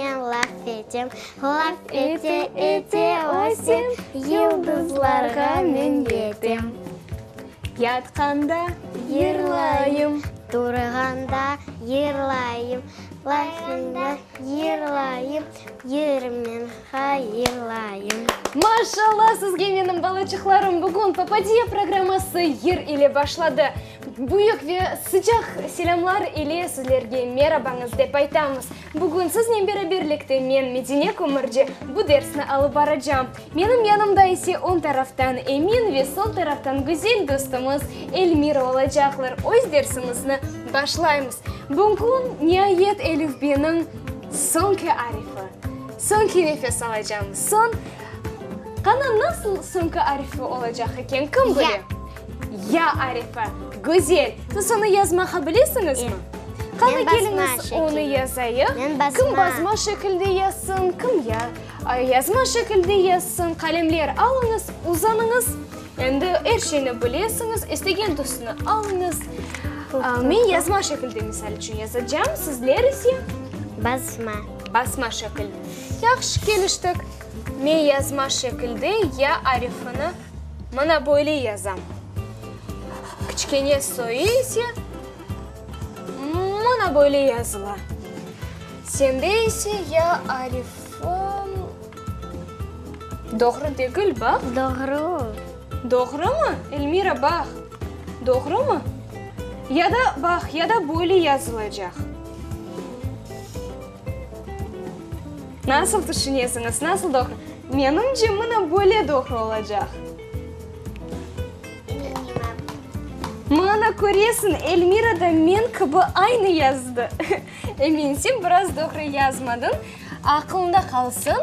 Onen laf etem. Laf ete, ete ösem, Yıldızlarğa men yetem. Yatqanda yırlayım. Turğanda yırlayım. Lafında yırlayım, Yırmen hayırlayım. Maşallah sizge menim balaçıqlarım! Bugün Papadiye programması yır ile başladı. Büyük ve sıcaq selâmlar ile sizlerge merabañız dep aytamız. Bugün siznen beraberlikte men, Medine Kömürci, bu dersni alıp baracam. Menim yanımda ise oñ taraftan Emin ve sol taraftan güzel dostumız Elmira olacaqlar. Öz dersimizni başlaymız. Bugün niayet elifbeniñ soñki arifi. Soñki nefes alacamız. Soñ, qana nasıl soñki arifi olacaq eken, kim bile? Ya arifi. Güzel. Siz onı yazmağa bilesiñizmi? Qana keliñiz onı yazayıq. Kim basma şekilde yazsın, kim ya yazma şekilde yazsın. Qalemler alıñız, uzanıñız. Endi er şeyni bilesiñiz, istegen tüsüni alıñız. Men yazma şekilde, misal içün, yazacağım, sizler ise? Basma. Basma şekilde. Yahşı, keliştik. Men yazma şekilde ya arifini mına böyle yazam. Kiçkene soyu ise mına böyle yazıla. Sende ise ya arifi doğru degil, baq. Doğru. Doğrumı, Elmira, baq. Doğrumı? Ya da, baq, ya da böyle yazılacaq. Nasıl tüşünesiñiz, nasıl doğru? Menimce, mına böyle doğru olacaq. Mına, köresiñ, Elmira da men kibi aynı yazdı. Emin, sen biraz doğru yazmadıñ. Aqılıñda qalsın,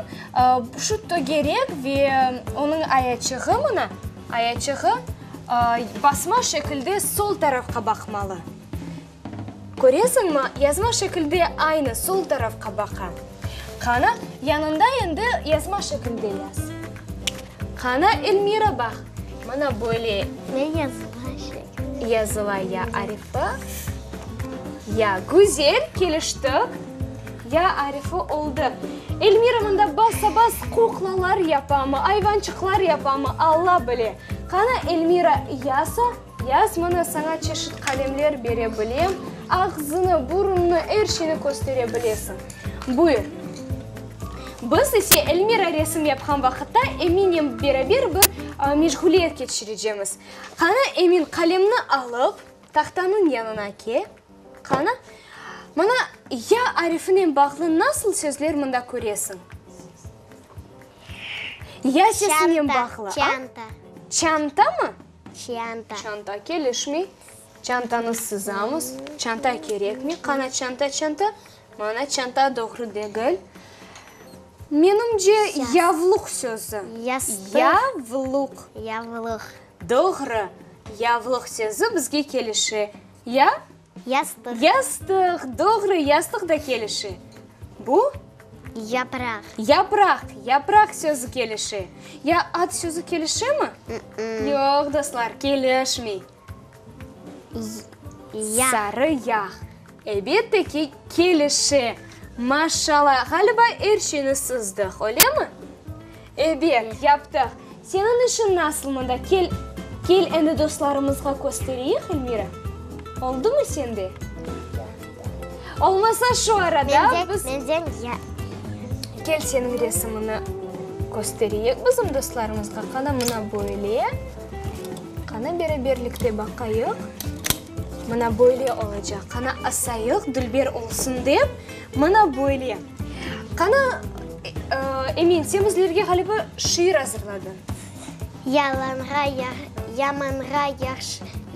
şu tögerek ve onıñ ayaçığı, mına, ayaçığı basma şekilde sol tarafqa baqmalı. Köresiñmi, yazma şekilde aynı, sol tarafqa baqa. Qana, yanında endi yazma şekilde yaz. Qana, Elmira, baq, mına böyle. Ne yazma şekilde? Yazıla ya arifi. Ya, güzel, keliştik. Ya arifi oldı. Elmira mında basa-bas qoqlalar yapamı, ayvançıqlar yapamı, Alla bile. Qana, Elmira, yasa? Yaz, mına saña çeşit qalemler bere bilem, ağzını, burunını, er şeyni köstere bilesiñ. Buyur. Biz ise Elmira resim yapqan vaqıtta Eminen beraber bir meşğuliyet keçirecemiz. Qana, Emin, qalemni alıp, tahtanıñ yanına ke. Qana, mına ya arifinen bağlı nasıl sözler mında köresiñ? Ya sesinen bağlı, a? Çanta. Çantamı? Çanta. Çanta kelişmey. Çantanı sızamız. Çanta kerekmey. Qana çanta, çanta? Mana çanta doğru degil. Menimce, yavluq sözü. Yastıq. Yavluq. Yavluq. Doğru. Yavluq sözü bizge kelişe. Ya? Yastıq. Yastıq, doğru, yastıq da kelişe. Bu? Yapraq. Yapraq, yapraq sözü kelişe. Ya at sözü kelişemi? Yoq, dostlar, kelişmey. Yağ. Sarı yağ. Elbette ki, kelişe. Maşallah, ğaliba er şeyni sızdıq, öylemi? Ebet, yaptıq. Seniñ işiñ nasıl mında? Kel, kel endi dostlarımızğa köstereyik, Elmira. Oldumı sende? Olmasa şu arada biz... Menden ya. Kel seniñ resimiñni köstereyik bizim dostlarımızğa. Qana mına böyle. Qana beraberlikte baqayıq. Mına böyle olacaq. Qana asayıq, dülber olsun dep. Mına böyle. Qana, Emin, sen bizlerge ğaliba şiir azırladıñ. Yalanğa yamanğa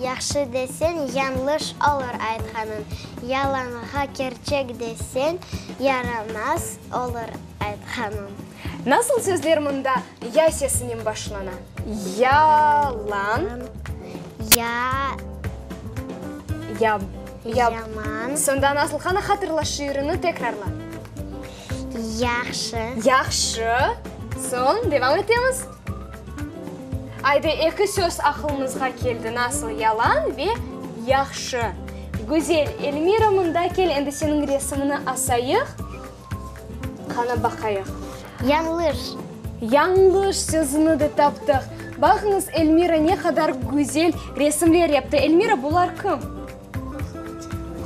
yahşı deseñ, yañlış olur aytqanıñ. Yalanğa kerçek deseñ, yaramaz olur aytqanıñ. Nasıl sözler mında ya sesinen başlana? Yalan. Ya. Ya. Yaman. Sonda nasıl? Qana hatırla şiirini, tekrarla. Yahşı. Yahşı. Soñ, devam etemiz. Aydı, eki söz aqılımızğa keldi, nasıl yalan ve yahşı. Güzel. Elmira, mında kel, endi seniñ resimiñni asayıq. Qana baqayıq. Yañlış. Yañlış sözüni de taptıq. Baqıñız, Elmira ne qadar güzel resimler yaptı. Elmira, bular kim?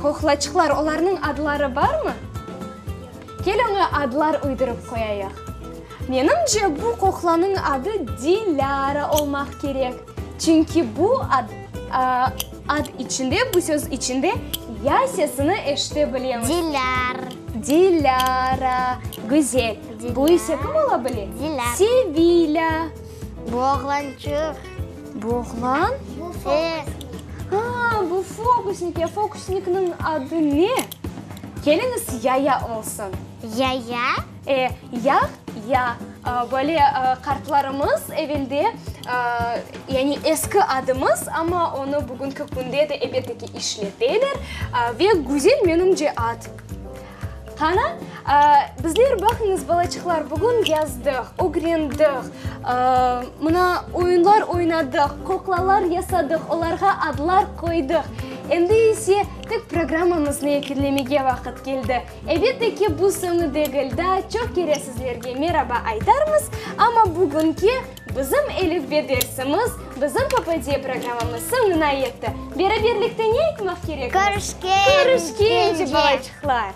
Qoqlaçıqlar. Olarnıñ adları barmı? Kel oña adlar uydurıp qoyayıq. Menimce, bu qoqlanıñ adı Dilâra olmaq kerek. Çünki bu ad, ad içinde, bu söz içinde ya sesini eşite bilemiz. Dilâr. Dilâra. Güzel. Bu ise kim ola bile? Dilâr. Sevilâ. Bu oğlançıq. Bu oğlan? Bu fokusnik. A, bu fokusnik. Ya fokusnikniñ adı ne? Keliñiz, Yaya olsun. Yaya? E, yağ, ya. Böyle qartlarımız evelde, yani eski adımız, amma onı bugünki künde de elbette ki işleteler. Ve güzel, menimce, ad. Qana, bizler, baqıñız, balaçıqlar, bugün yazdıq, ögrendik, mına, oyunlar oynadıq, qoqlalar yasadıq, olarğa adlar qoydıq. Endi ise tek programmamıznı yekünlemege vaqıt keldi. Elbette ki, bu soñu degil, daa çoq kere sizlerge meraba aytarmız, amma bugünki bizim Elifbe dersimiz, bizim PPD programmamız soñuna yetti. Beraberlikte ne aytmaq kerekmiz? Körüşkence! Körüşkence, balaçıqlar!